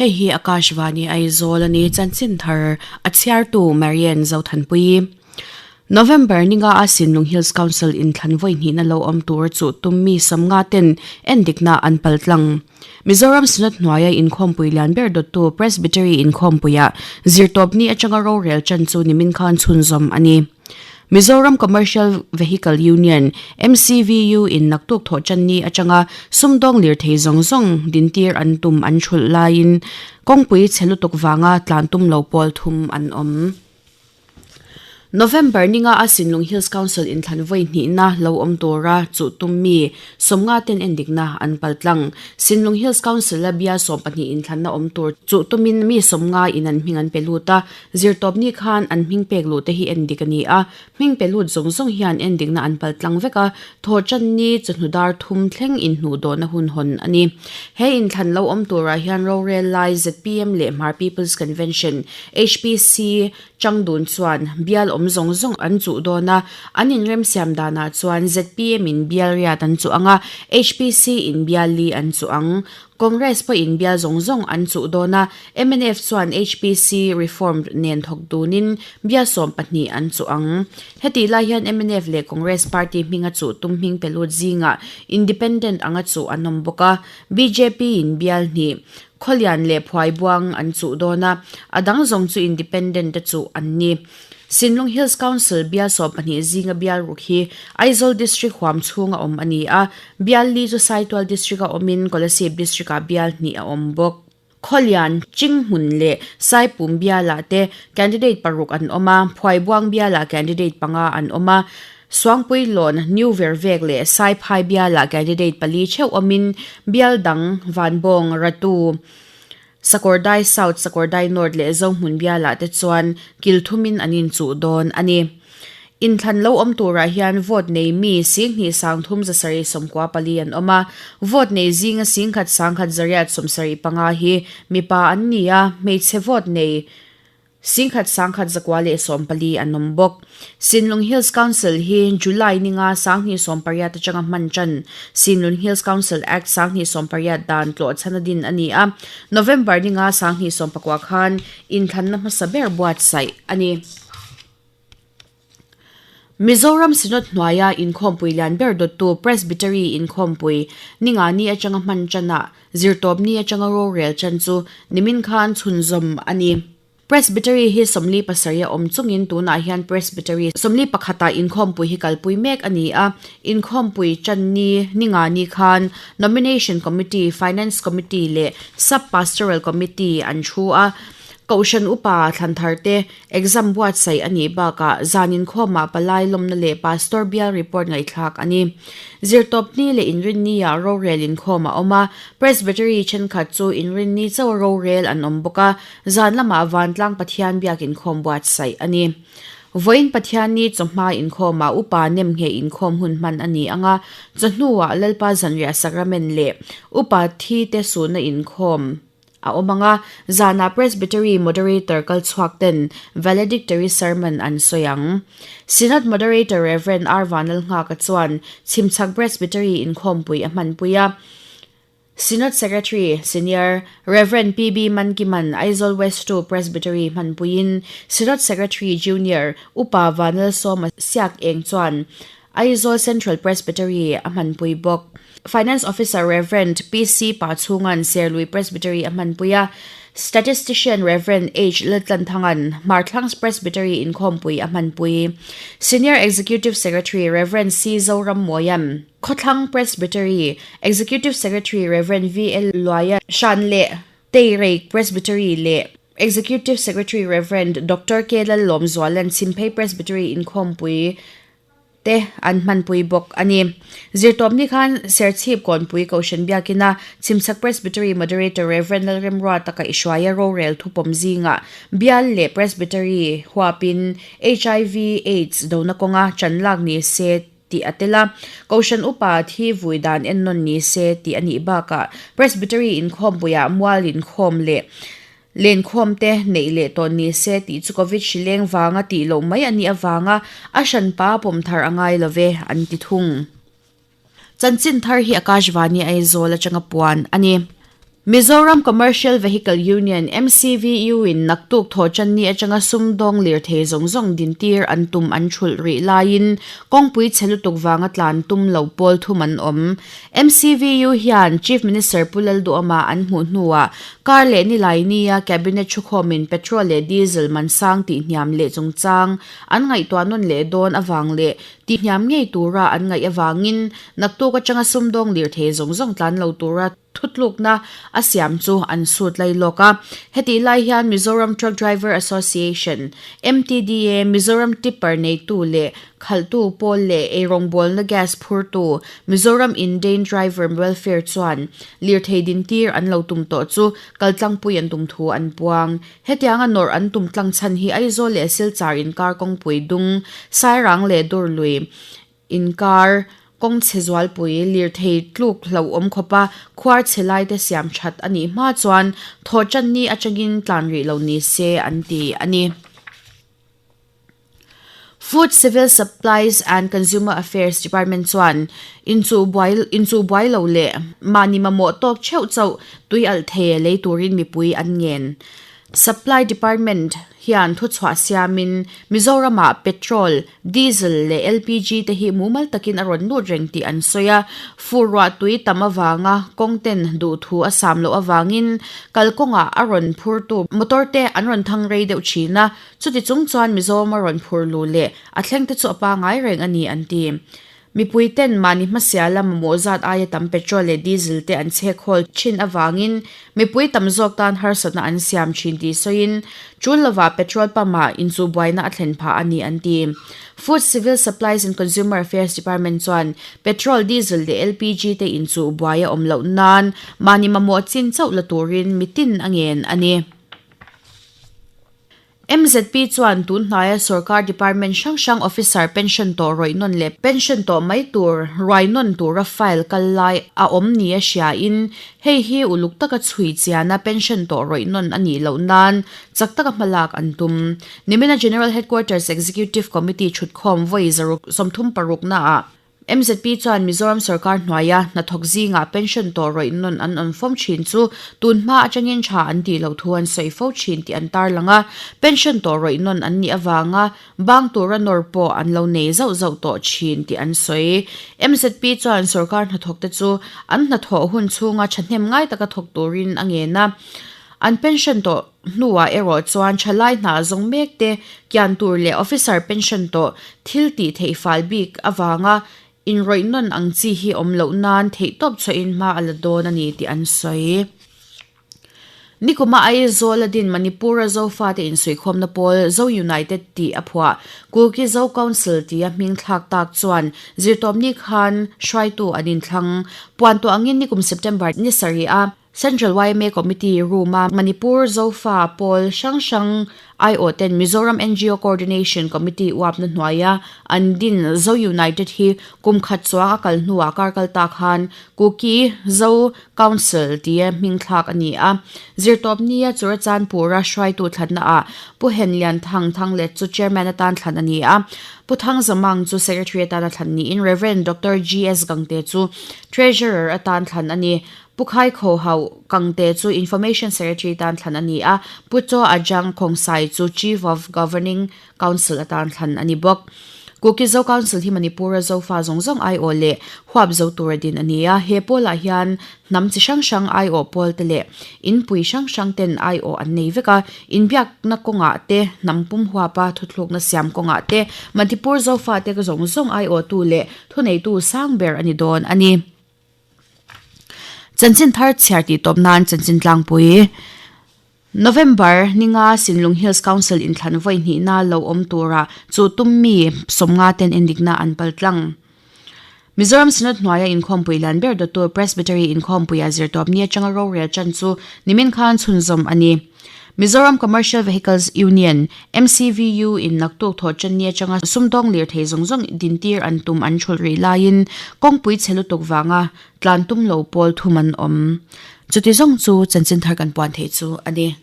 Hei hi Akashvani Aizawl a ni, chanchin thar a chhiartu Marian Zothanpuii. November ninga a Sinlung Hills Council inthlan vawi hnihna lo awm tur chu tum mi sawmnga ten endikna an pal tlang. Mizoram Synod hnuaia inkhawmpui lian ber dawttu Presbytery inkhawmpuiah zirtawpni atanga rorel chan chu nimin khan chhunzawm a ni. Mizoram Commercial Vehicle Union, MCVU, in naktuk thawh channi atanga sumdawng lirthei zawng zawng dintir an tum an thulh laiin kawngpui chhe lutuk vanga tlan tum lo pawl thum an awm. November ninga a Sinlung Hills Council inthlan vawi hnihna lo awm tura chuh tum mi sawmnga ten endikna an pal tlang. Sinlung Hills Council a bial 12 inthlanna awm tur chuh tumin mi sawmnga in an hming an pe lut a, Zirtawpni khan an hming pek luh te hi endik a ni a, hming pe lut zawng zawng hian endikna an pal tlang vek a, thawhtanni chawhnu dar thum thleng inhnuh dawhna hun hawn a ni. He inthlan lo awm turah hian rorel lai zpm leh Hmar People's Convention, HPC, changdun chuan bial awm zawng zawng an chuh dawn a, an inremsiam danah chuan zpm in bial riat an chuh ang a, HPC in bial li an chuh ang. Congress pawhin bial zawng zawng an chuh dawn a, mnf chuan HPC reform nen thawk dunin bial 12 an chuh ang. Hetih lai hian mnf leh Congress party hminga chuh tum hming pe lut zingah independent anga chuh an awm bawk a, bjp in bial hnih, Khawlian leh Phuaibuang an chuh dawn a, a dang zawng chu independent te chuh an ni. Sinlung Hills Council bial 12 zinga bial ruk hi Aizawl District huam chhunga awm a ni a, bial li chu Saitual District-a awmin Kolasib District-ah bial hnih a awm bawk. Khawlian, Chinghmun leh Saipum bialah te candidate paruk an awm a, Phuaibuang bialah candidate panga an awm a, Suangpuilawn, New Vervek leh Saiphai bialah candidate pali theuh awmin bial dang Vanbawng, Ratu, Sakawrdai South, Sakawrdai North leh Zohmun bialah te chuan kil thumin an inchuh dawn a ni. Inthlan lo awm turah hian vote nei mi 10 30 zasarih 94 an awm a, vote nei zinga 10 10 zariat 75 hi mipa an ni a, hmeichhe vote nei 10 10 114 an awm bawk. Sinlung Hills Council hi July ninga 2018 atanga hman tan Sinlung Hills Council Act 2018 dan tlawh chhana din a ni a, November ninga 2019 khan inthlanna hmasa ber buatsaih a ni. Mizoram Synod hnuaia inkhawmpui lian ber dawttu Presbytery inkhawmpui ninga ni atanga hman tanah Zirtawpni atanga rorel chan chu nimin khan chhunzawm a ni. Presbytery hi 47 a awm chungin tunah hian Presbytery 41 ah inkhawmpui hi kalpui mek a ni a. Inkhawmpui chan ni ninga ni khan Nomination Committee, Finance Committee leh Sub-Pastoral Committee an thu a. Kohhran upa thlan thar te Exam buatsaih a nih bakah zan inkhawmah palai lawmna leh Pastor bial report ngaihthlak a ni. Zirtawpni leh Inrinni-ah rorel inkhawm a awm a, Presbytery thenkhat chu Inrinni chauh rorel an awm bawk a, zan lamah Vantlang Pathian biak inkhawm buatsaih a ni. Vawiin Pathianni chawhma inkhawmah Upa nemngheh inkhawm hun hman a ni ang a, chawhnuah Lalpa Zanriah Sacrament leh Upa thite suhna inkhawm a awm ang a, zanah Presbytery Moderator kal chhuak ten Valedictory Sermon an sawi ang. Synod Moderator Rev. R. Vanlalnghaka chuan Chhimchhak Presbytery inkhawmpui a hmanpui a. Synod Secretary, Senior, Rev. PB Mankiman Aizawl West 2 Presbytery hmanpuiin Synod Secretary, Junior, Upa Vanlalsawma Siak Eng chuan Aizawl Central Presbytery a hmanpui bawk. Finance Officer Rev. PC Pachhunga'n Serlui Presbytery a hmanpui a, Statistician Rev. H. Laltlanthanga'n Hmarthlangs Presbytery inkhawmpui a hmanpui. Senior Executive Secretary Rev. C. Zorammawia'n Khawthlang Presbytery, Executive Secretary Rev. V. L. Luaia Hran leh Teirei Presbytery leh Executive Secretary Rev. Doctor K. Lallawmzuala'n Chhimphei Presbytery inkhawmpui te an hmanpui bawk a ni. Zirtawpni khan Serchhip Kawnpui Kohhran Biakina Chhimchhak Presbytery Moderator Rev. Lalremruata kaihhruaia rorel thupawm zingah bial leh Presbytery huapin hiv Aids dona kawnga chan lak ni se tih a tel a, Kohhran upa thi vui dan ennawn ni se tih a nih bakah Presbytery inkhawmpuiah mual inkhawm leh Lenkhawm te neih leh tawh ni se tih chu Covid hri leng vanga tih loh mai a nih avanga a hranpa pawm thar a ngai lo ve, an ti thung. Chanchin thar hi Akashvani Aizawl atanga puan a ni. Mizoram Commercial Vehicle Union, MCVU, in naktuk thawhtanni atanga sumdawng lirthei zawng zawng dintir an tum an thulh rih laiin kawngpui chhe lutuk vanga tlan tum lo pawl thum an awm. MCVU hian Chief Minister Pu Lalduhama an hmuh hnuah kar leh nilai nia Cabinet thukhawmin petrol leh diesel man sang tihhniam leh chungchang an ngaihtuah nawn leh dawn avang leh tihhniam ngei tura an ngaih avangin naktuk atanga sumdawng lirthei zawng zawng tlan lo tura Thutlukna a siam chu an sut lai lawk a. Hetih lai hian Mizoram Truck Driver Association, MTDA, Mizoram Tipper neitu leh khalhtu pawl leh eirawngbawlna gas phurtu Mizoram Indane Driver Welfare chuan lirthei dintir an lo tum tawh chu kaltlangpui an tum thu an puang. Hetianga nawrh an tum tlang chhan hi Aizawl leh Silchar inkar kawngpui dung, Sairang leh Durlui, Inkar, kawng chhe zualpui, lirthei tluk hlauhawm khawpa khuar chhe laite siam that a nih hma chuan thawhtanni atangin tlan rih lo ni se an ti a ni. Food, Civil Supplies and Consumer Affairs Department chuan inchuh buai inchuh buai lo leh mahni mamawh tawk theuh chauh tui alh thei lei turin mipui an ngen. Supply Department hian thuchhuah siamin Mizoramah petrol, diesel leh LPG te hi mumal takin a rawn lut reng tih an sawi a. Fur ruah tui tam avanga kawng ten duhthu a sam loh avangin kalkawngah a rawn phurtu motor te an rawn thang rei deuh thin a, chuti chung chuan Mizoram a rawn phur luh leh a thleng te chu a pangai reng a ni an ti. Mipui ten mahni hmasiala mamawh zat aia tam petrol leh diesel te an chhek hawl thin avangin mipui tam zawk tan harsatna an siam thin tih sawiin tul lovah petrol pump ah inchuhbuaina a thlen phah a ni an ti. Food, Civil Supplies and Consumer Affairs Department chuan petrol, diesel leh LPG te inchuhbuai a awm loh nan mahni mamawh chin chauh la turin mitin a ngen a ni. MZP chuan tun hnaia sorkar department hrang hrang officer pension tawh rawih nawn leh pension tawh mai tur ruai nawn tura file kal lai a awm nia hriain hei hi uluk taka chhui chiana pension tawh rawih nawn a nih loh nan chak taka hmalak an tum. Nimina General Headquarters Executive Committee thutkhawm vawi zaruk 36 naah MZP chuan Mizoram sorkar hnuaia hnathawk zingah pension tawh rawih nawn an awm fawm thin chu tun hma atangin tha an tih loh thu an sawi fo thin tih an tarlang a, pension tawh rawih nawn an nih avanga bang tura nawr pawh an lo nei zauh zauh tawh thin tih an sawi. MZP chuan sorkar hnathawkte chu an hnathawh hun chhunga thahnem ngai taka thawk turin a ngen a, an pension tawh hnuah erawh chuan thalai hna zawng mek te kian tur leh officer pension tawh thil tih theih fal bik avanga inrawih nawn ang chi hi awm loh nan theihtawp chhuahin hma a la dawn a ni tih an sawi. Nikuma Aizawl a din Manipur-a Zofate insuihkhawmna pawl Zo United tih a phuah. Kuki Zo Council tia hming thlak tak chuan zirtawpni khan hruaitu an inthlang. Puan tawh angin nikum September ni sarih a Central yma Committee room-a Manipur Zofa pawl hrang hrang aiawh ten Mizoram ngo Coordination Committee uapna hnuaia an din Zo United hi kum khat chuang a kal hnuah kar kal ta khan Kuki Zo Council tia hming thlak a ni a. Zirtawp nia Churachandpura hruaitu thlannaah Pu Henlian Thang Thanglet chu Chairman atan thlan a ni a, Pu Thang Zamang chu Secretary atana thlan niin Rev. Doctor GS Gangte chu Treasurer atan thlan a ni. Pu Khai Kho Hau Kangte chu Information Secretary tan thlan a ni a, Pu Chaw Ajang Khongsai chu Chief of Governing Council atan thlan a ni bawk. Kuki Zo Council hi Manipur-a Zofa zawng zawng aiawh leh huap zo tura din a ni a, he pawlah hian hnam chi hrang hrang aiawh pawl te leh inpui hrang hrang ten aiawh an nei vek a, inbiakna kawngah te, hnam pum huapa thuthlukna siam kawngah te Manipur Zofa te zawng zawng aiawhtu leh thuneitu sang ber a ni dawn a ni. Chanchin thar chhiar tih tawp nan chanchin tlangpui November ninga Sinlung Hills Council inthlan vawi hnihna lo awm tura chu tum mi sawmnga ten endikna an pal tlang. Mizoram Synod hnuaia inkhawmpui lian ber dawttu Presbytery inkhawmpuia zirtawp ni atanga rorel tan chu nimin khan chhunzawm a ni. Mizoram Commercial Vehicles Union, MCVU, in naktuk thawh channi atanga sumdawng lirthei zawng zawng dintir an tum an thulh rih laiin kawngpui chhe lutuk vanga tlan tum lo pawl thum an awm. Chuti zawng chu chanchin thar kan puan theih chu a ni.